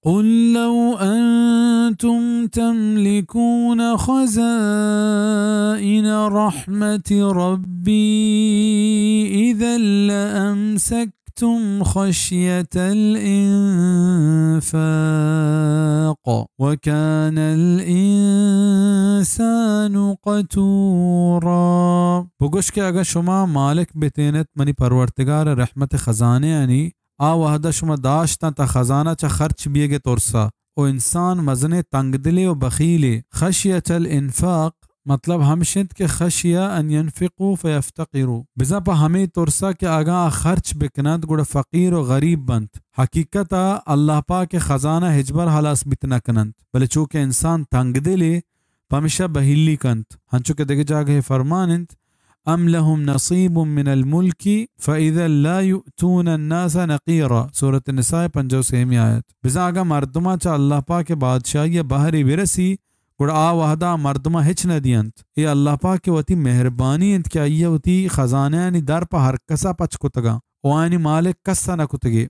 قل لو أنتم تملكون خزائن رحمة ربي إذا لأمسكتم خشية الإنفاق وكان الإنسان قتورا۔ بگوش کہ اگاں شما مالک بتینت منی پرورتگار رحمت خزانہ آنی، آ وہدا شما داشتاں تا خزانہ چہ خرچ بیگے ترسا۔ او انسان مزنے تنگ دلے و بخیلے۔ خشیت الانفاق مطلب ہمش انت کہ خشیہ ان ینفقوا فیفتقروا۔ بزاں پہ ہمے ترسا کہ اگاں آ خرچ بکننت گڑا فقیر و غریب بنت۔ حقیقتا اللہ پاک خزانہ ہچبر ہلاس بیت نہ کننت، بلے چو کہ انسان تنگ دلے پمشا بہیلی کنت، ہنچو کہ دگہ جاگہے فرمان انت، ام لهم نصیب من الملک فاذا لا یؤتون الناس نقیرا، سورۃ النساء پنجاہ و سیمی آیت۔ بزاں اگاں مردماں چہ اللہ پاک بادشاہی بہرے برسی، گڑا آ وہدا مردماں ہچ نہ دینت۔ اے اللہ پاک وتی مہربانی انت کہ آئی وتی خزانہانی در پہ ہر کسا پچ کتگاں و آیانی مالک کسا نہ کتگے۔